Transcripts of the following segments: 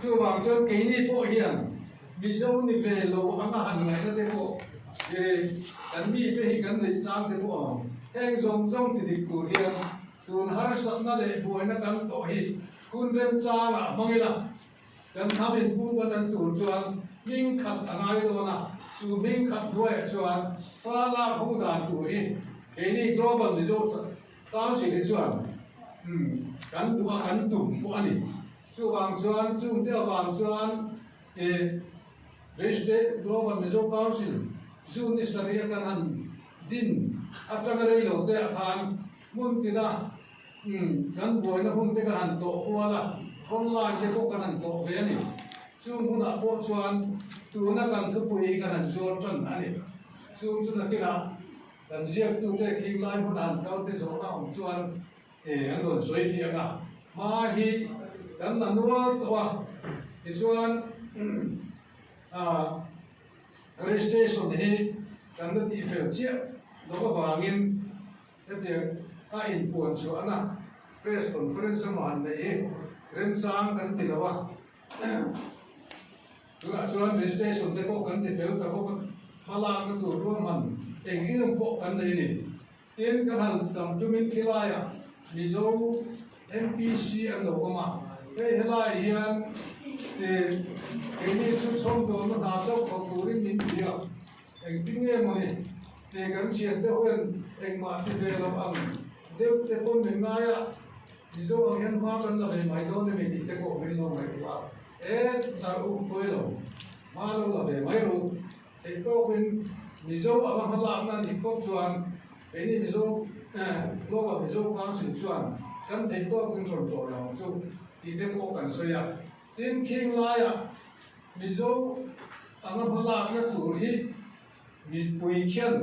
Chuvang chuan keini pawh hian Mizo ni ve lo anga han ngaihna te pawh kan mite hi kan neih chang te pawh a awm. Heng zawng zawng ti dik tur hian tun harsatna leh buaina kan tawh hi hun remchangah hmang ila kan hnam inpum kan an tur chuan hming khat a ngai dawn a, chu hming khat hnuaiah chuan fa lak hu dan tur hi keini Global Mizo Council hi chuan kan duh a, kan tum pawh a ni. Chuvang chuan chungte avang chuan i Registered Global Mizo Council June ni sarih a kan han din atanga rei lo te ah khan hmun tina kan buaina hun te kan han tawh kual a, front line te pawh kan han tawh ve a ni. Chung hunah pawh chuan tuna kan thupui hi kan han zuar tan a ni. Chung chu nakinah kan ziaktute khing lai hmun a han kal te zawhna awm chuan E an rawn sawi fiah a, hma hi kan la nual tawh a, tichuan registration hi kan la tih fel chiah loh avangin hetiang a inpuan chhuahna press conference emaw han neih hi remchang kan ti lo a, tunah chuan registration te pawh kan ti fel ta bawk a, hmalakna tur ruahman eng eng pawh kan nei a ni. Tin, kan han tam tumin khilaiah Mizo MPC an lo awm a, hei helaiah hian keini chu chhawmdawlna hna chauh thawk turin min ti a, engtin nge mawni ti kan thiante hoen engmah ti ve lo ang deuh te pawn min ngai a, Mizo ang hian hma kan la ve mai dawn emi tih te pawh min lo ngaihtuah a, e dar uk pawi lo, hma lo la ve mai ru. Theih tawkin Mizo anga hmalakna a nih phawt chuan keini Mizo Global Mizo Council chuan kan theih tawkin rawn tawh lo ang chu tih te pawh kan sawi a. Tin, khing laiah Mizo anga hmalakna tur hi mipui khian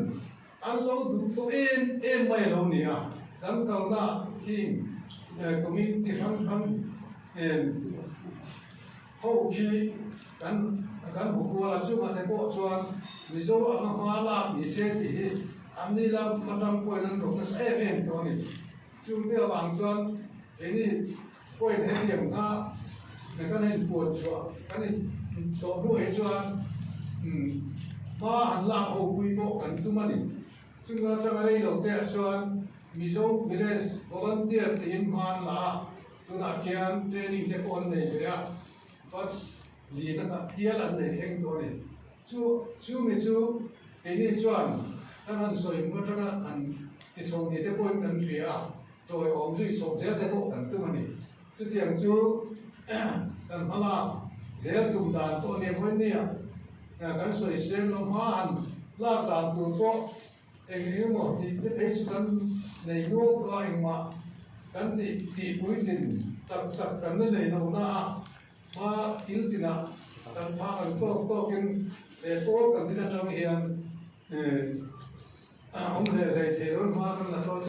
an lo duh tawh em em mai a lo ni a. Kan kalna khing community hrang hrang Ho khi kan kan hmu kual a, chungah te pawh chuan Mizo anga hma lak ni se tih hi an ni lam atang pawhin an rawk nasa em em tawh a ni. Chungte avang chuan keini pawhin hetiang kha kan inpuan chhuah kan intawh hnuah hi chuan hma han lak ho pui pawh kan tum a ni. Chung atanga rei lo te ah chuan Mizo Village Volunteer tiin hma an la a. Tunah khian training te pawh an nei ve a, batch lina kah hial an nei thleng tawh a ni. Chu chumi chu keini chuan kan han sawi hmu atanga an ti chho ni te pawhin kan hria a, tawi awm zui chhoh zel te pawh kan tum a ni. Chutiang chu kan hmalak zel tum dan pawh a ni mawi nia, kan sawi sem lo hma han lak dan tur pawh Eng eng emaw tih te phei chu kan nei nual tawh a, engmah kan tih tih puitlin tak tak kan la nei lo na a, hma kil tinah kan hma kan tawk tawkin he pawl kan din atang hian awm hle hlei thei rawn hma kan la tawh.